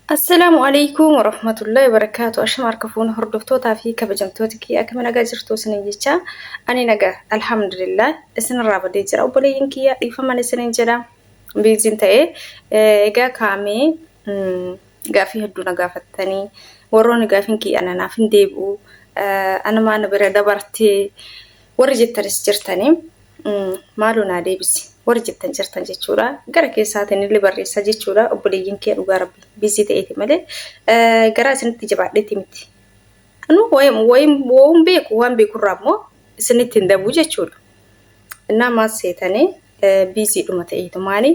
Assalaamu alaikum warahmatullahi wabarakaatu. Ashama harka fuuna hordoftootaa fi kabajamtoota kiyya akkam nagaa jirtu isiniin jecha ani nagaa alhamdulillah isinirraa badee jira obboleeyyiin kiyya dhiifaman isiniin jedha biiziin ta'e egaa kaamee gaafii hedduu na gaafattanii warroonni gaafiin kiyya ana naaf hin deebi'u anuma ana bira dabartee warri jettanis jirtanii maaloo naa deebisi warri jettan jirtan jechuudha. Gara keessaatiin illee barreessaa jechuudha. Obboleeyyiin kee dhugaa rabbi biizii ta'eeti malee garaa isinitti jabaadheeti miti. Anu wayim beeku waan beekurraa immoo isinitti hin dabuu jechuudha. Innaa maal seetanii biiziidhuma ta'eetu maali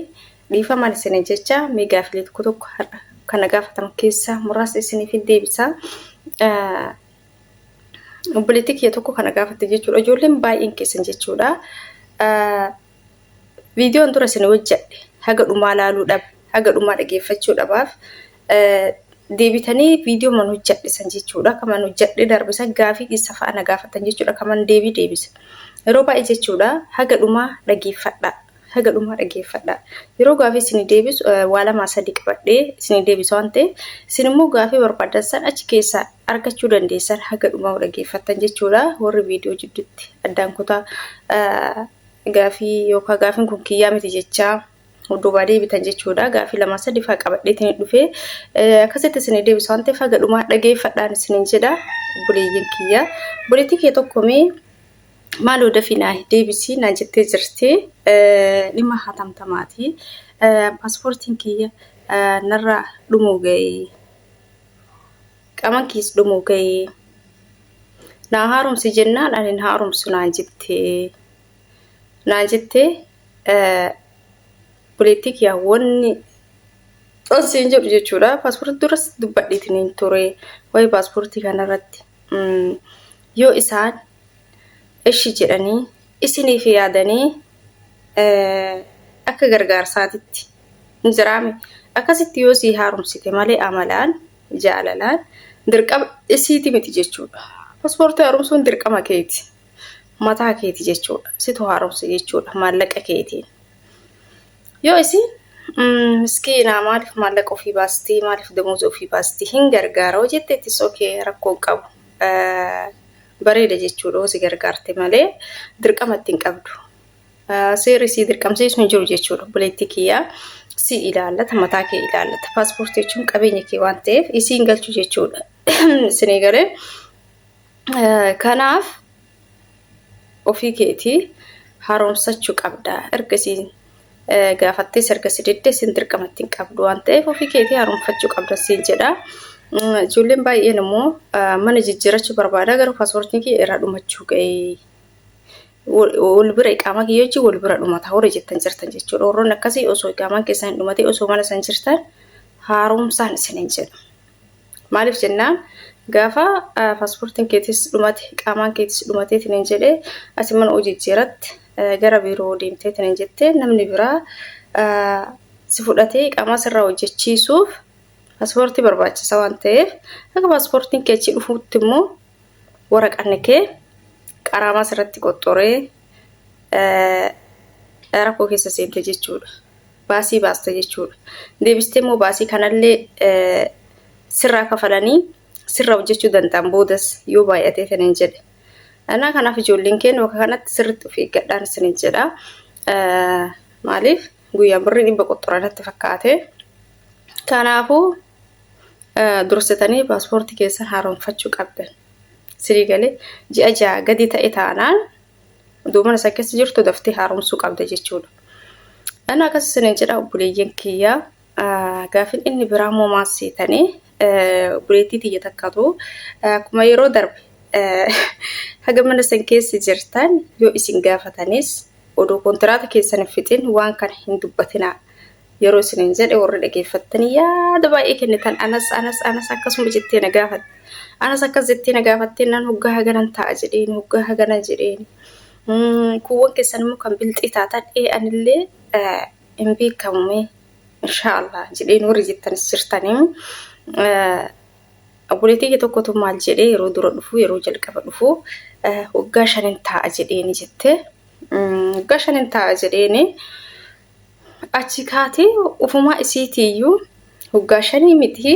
dhiifamaan isin jecha mee gaafilee tokko tokko har'a kana gaafatamu keessaa muraasa isiniif hin deebisaa. Obboleettii kiyya tokko kana gaafatte jechuudha. Ijoolleen baay'een keessan jechuudha. Viidiyoon dura isin hojjedhe haga dhumaa laaluu dhaba, haga dhumaa dhageeffachuu dhabaaf deebitanii viidiyoo man hojjedhe san jechuudha. Kaman hojjedhe darbe san gaafii isa fa'a na gaafatan jechuudha. Kaman deebii deebisa. Yeroo baay'ee jechuudha haga dhumaa dhageeffadha. Haga dhumaa dhageeffadha. Yeroo gaafii isinii deebisu waa lamaa sadii qabadhee isinii deebisa waan ta'eef isin immoo gaafii barbaadan san achi keessaa argachuu dandeessan haga dhumaa dhageeffattan jechuudha. Warri viidiyoo jidduutti addaan kutaa gaafii yookaan gaafiin kun kiyyaa miti jechaa duubaa deebitan jechuudha. Gaafii lamaa sadii fa'aa qabadheetiin dhufee akkasitti isinii deebisa waan ta'eef haga dhumaa dhageeffadhaan isiniin jedha obboleeyyiin kiyya. Obboleettii kiyya tokko mee maaloo dafii naa deebisi naan jettee jirti. Dhimma hatamtamaati. Paaspoortiin kiyya narraa dhumuu ga'e. Qaman kiyyas dhumuu ga'e. Naa haaromsi jennaan ani hin haaromsu naan jette. Naan jette obboleettii kiyya wanni siin jedhu jechuudha. Paaspoortii duras dubbadheetiin hin ture. Waa'ee paaspoortii kanarratti yoo isaan ishi jedhanii isiniif yaadanii akka gargaarsaatitti hin jiraame akkasitti yoo sii haaromsite malee amalaan jaalalaan dirqama isiiti miti jechuudha. Paaspoortii haaromsuun dirqama keeti. Mataa keeti jechuudha. Situ haaromsa jechuudha maallaqa keetiin. Yoo isin miskiinaa maaliif maallaqa ofii baastii maaliif damooza ofii baastii hin gargaara hoo jetteettis okee rakkoo hin qabu. Bareeda jechuudha hoo si gargaarte malee dirqama itti hin qabdu. Seerri si dirqamsiisu hin jiru jechuudha obboleettii kiyyaa si ilaallata mataa kee ilaallata. Paaspoortii jechuun qabeenya kee waan ta'eef isiin galchu jechuudha. Isinii galee kanaaf ofii keetii haaromsachuu qabda. Erga isiin gaafattees erga si didde isin dirqama ittiin qabdu waan ta'eef ofii keetii haaromfachuu qabda siin jedha. Ijoolleen baay'een immoo mana jijjiirachuu barbaada garuu paaspoortiin kiyya irraa dhumachuu ga'e. Wal bira iqaamaa kiyya wajjin wal bira dhumata warri jettan jirtan jechuudha. Warroonni akkasii osoo iqaamaan keessan hin dhumatee osoo mana san jirtan haaromsaan isiniin jedha. Maaliif jennaan gaafa paaspoortiin keetis dhumate qaamaan keetis dhumateetiin hin jedhee ati mana hojii jijjiiratte gara biiroo deemteetiin hin jette namni biraa si fudhatee qaamaa sirraa hojjechiisuuf paaspoortii barbaachisa waan ta'eef akka paaspoortiin kee achi dhufuutti immoo waraqanni kee qaraamaa sirratti qoxxoree rakkoo keessa seente jechuudha. Baasii baasta jechuudha. Deebistee immoo baasii kanallee sirraa kafalanii sirra hojjechuu danda'an boodas yoo baay'atee kan hin jedhe. Anaa kanaaf ijoolleen keenya bakka kanatti sirriitti of eeggadhaan isinin jedha. Maaliif guyyaan birrii dhibba qoxxoraa natti fakkaate. Kanaafuu dursitanii paaspoortii keessan haaromfachuu qabdan. Sirii galee ji'a 6 gadi ta'e taanaan Oduu mana isa keessa jirtu daftee haaromsuu qabda jechuudha. Ana akkas isinin jedha obboleeyyan kiyya. Gaafin inni biraa immoo maal seetanii obboleettii tiyya takkatu akkuma yeroo darbe haga mana san keessa jirtan yoo isin gaafatanis oduu kontiraata keessan hin fixin waan kana hin dubbatinaa. Yeroo isinin jedhe warri dhageeffattanii yaada baay'ee kennitan anas anas anas akkasuma jettee na gaafatte. Anas akkas jettee na gaafattee nan hoggaa haganan taa'a jedheen hoggaa haganan jedheen. Kuuwwan keessan immoo kan bilxii taatan ee anillee hin beekamu mee inshaallah jedheen warri jettanis jirtanii. Obboleettii kee tokkotu maal jedhee yeroo dura dhufu yeroo jalqaba dhufu waggaa shanin taa'a jedheeni jette. Waggaa shanin taa'a jedheeni. Achi kaatee ufumaa isiitiiyyuu Waggaa shanii miti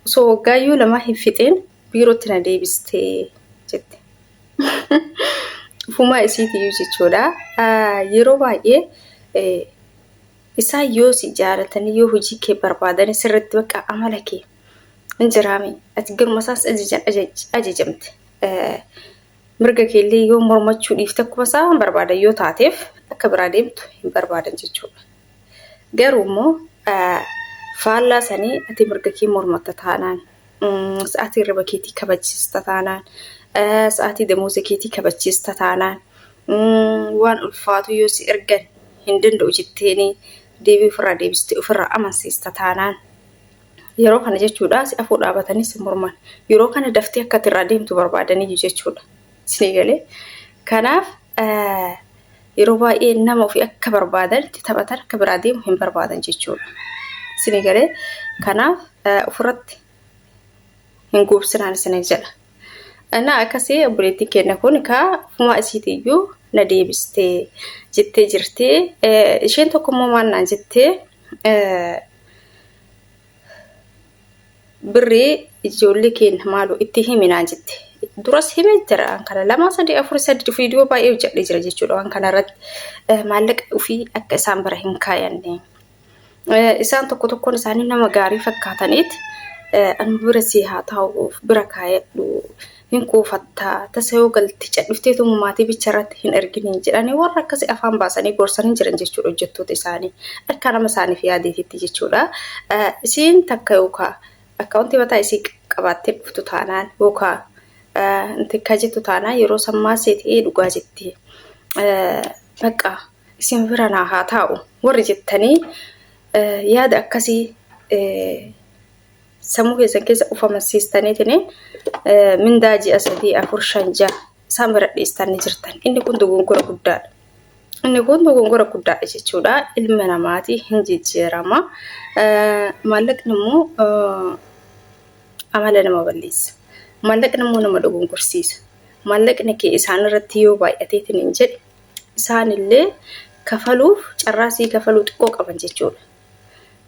osoo waggaayyuu lamaa hin fixin biirootti na deebistee jette. Ufumaa isiitiyyuu jechuudha. Yeroo baay'ee isaan yoo si jaalatanii yoo hojii kee barbaadanii sirriitti bakka amala kee hin jiraame ati garuma isaas ajajamte. Mirga keellee yoo mormachuu dhiifte akkuma isaan barbaadan yoo taateef akka biraa deemtu hin barbaadan jechuudha. Garuu immoo faallaa sanii ati mirga kee mormatta taanaan, sa'aatii hirriba keetii kabachiista taanaan, sa'aatii damooza keetii kabachiista taanaan, waan ulfaatu yoo si ergan hin danda'u jetteeni deebii ofirraa deebistee ofirraa amansiista taanaan yeroo kana jechuudha si afoo dhaabatanii si morman. Yeroo kana daftee akka ati irraa deemtu barbaadanii jechuudha. Isinii galee. Kanaaf yeroo baay'ee nama ofii akka barbaadan itti taphatan akka biraa deemu hin barbaadan jechuudha. Isinii galee. Kanaaf ofirratti hin guubsinaan isin jedha. Innaa akkasii obboleettiin keenya kun kaa ofumaa isiitiyyuu na deebistee jettee jirti. Isheen tokko immoo maal naan jettee birrii ijoollee keenya maaloo itti himi naan jette. Duras himee jira waan kana lama sadii afur sadii viidiyoo baay'ee hojjedhee jira jechuudha waan kana irratti maallaqa ofii akka isaan bira hin kaayanne. Isaan tokko tokkoon isaanii nama gaarii fakkaataniit anu bira sii haa taa'uuf bira kaayadhu hin kuufattaa tasa yoo galte cadhifteetuma maatii bicha irratti hin erginiin jedhanii warra akkasii afaan baasanii gorsanii jiran jechuudha hojjettoota isaanii akka nama isaaniif yaadeetitti jechuudha. Isiin takka yookaan akkaawuntii mataa isii qabaattee dhuftu taanaan yookaan intikkaa jettu taanaan yeroo sammaa seetee dhugaa jetti. Bakka isin bira naa haa taa'u warri jettanii yaada akkasii sammuu keessan keessa of amansiistaniitiin mindaa ji'a sadii afur shan ja'a isaan bira dhiistanii jirtan. Inni kun dogongora guddaadha. Inni kun dogongora guddaadha jechuudha. Ilma namaatii hin jijjiirama. Maallaqni immoo amala nama balleessa. Maallaqni immoo nama dogongorsiisa. Maallaqni kee isaan irratti yoo baay'ateetiin hin jedhe isaanillee kafaluuf carraa sii kafaluu xiqqoo qaban jechuudha.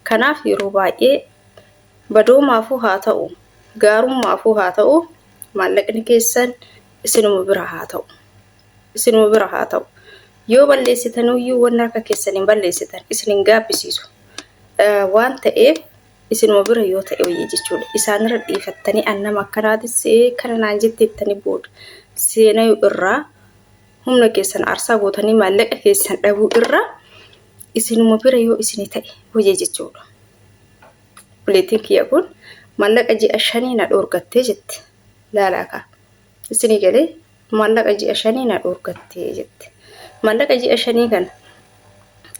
Kanaaf yeroo baay'ee badoomaafuu haa ta'u gaarummaafuu haa ta'u maallaqni keessan isinuma bira haa ta'u. Isinuma bira haa ta'u. Yoo balleessitanuyyuu wanni harka keessan hin balleessitan isin hin gaabbisiisu. Waan ta'eef isinuma bira yoo ta'e wayya jechuudha. Isaanirra dhiifattanii an nama akkanaatis kana naan jetteettanii booda seenayuu irraa humna keessan aarsaa gootanii maallaqa keessan dhabuu irra isinuma bira yoo isinii ta'e wayya jechuudha. Obboleettiin kiyya kun maallaqa ji'a shanii na dhoorgattee jette. Laalaa kaa. Isinii galee maallaqa ji'a shanii na dhoorgattee jette. Maallaqa ji'a shanii kana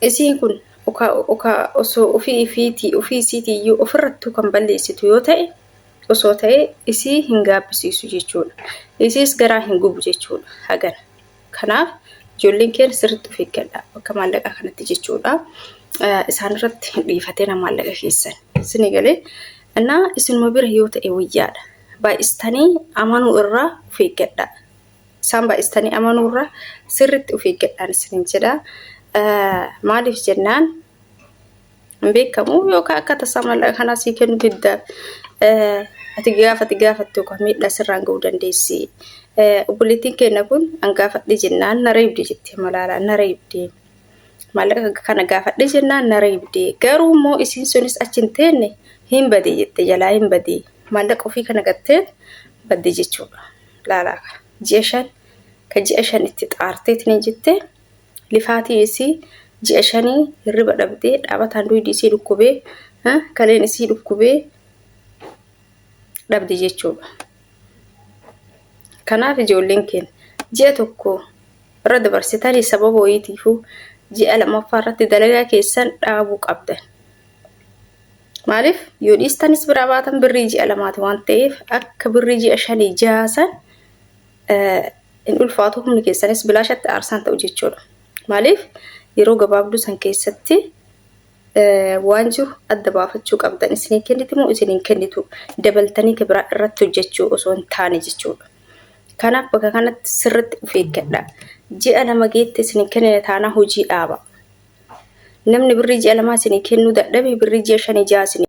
isiin kun okaa osoo ofii ifiitii ofii isiitii iyyuu ofirrattuu kan balleessitu yoo ta'e osoo ta'e isii hin gaabbisiisu jechuudha. Isiis garaa hin gubu jechuudha hagana. Kanaaf ijoolleen keenya sirriitti of eeggadha bakka maallaqaa kanatti jechuudha. Isaan irratti hin dhiifatina maallaqa keessan. Isinii galee innaa isinuma bira yoo ta'e wayyaadha. Baay'istanii amanuu irraa of eeggadha. Isaan baay'istanii amanuu irraa sirriitti of eeggadhaan isinin jedha. Maaliif jennaan hin beekamu yookaan akka tasaa maallaqa kanaa sii kennu didda ati gaafati gaafattu yookaan miidhaa sirraan ga'uu dandeessi. Obboleettiin keenya kun an gaafadhe jennaan na reebde jette malaalaa na reebde. Maallaqa kana gaafadhe jennaan na reebde. Garuu immoo isiin sunis achi hin teenne hin bade jette jalaa hin bade. Maallaqa ofii kana gattee badde jechuudha. Laalaa kana ji'a shan ka ji'a shan itti xaarteetiin jette Lifaatii isii ji'a shanii hirriba dhabdee dhaabataan duydi isii dhukkubee kaleen isii dhukkubee dhabde jechuudha. Kanaaf ijoolleen keenya ji'a tokko irra dabarsitanii sababa wayiitiifuu ji'a lammaffaa irratti dalagaa keessan dhaabuu qabdan. Maaliif yoo dhiistanis biraa baatan birrii ji'a lamaati waan ta'eef akka birrii ji'a shanii jaasan hin ulfaatu humni keessanis bilaashatti aarsaan ta'u jechuudha. Maaliif yeroo gabaabduu san keessatti waan jiru adda baafachuu qabdan isinii kenniti moo isin hin kennitu dabaltanii ka biraa irratti hojjechuu osoo hin taane jechuudha. Kanaaf bakka kanatti sirriitti of eeggadha. Ji'a lama geette isin hin kennine taanaa hojii dhaaba. Namni birrii ji'a lamaa isinii kennuu dadhabe birrii ji'a shanii ja'a isinii.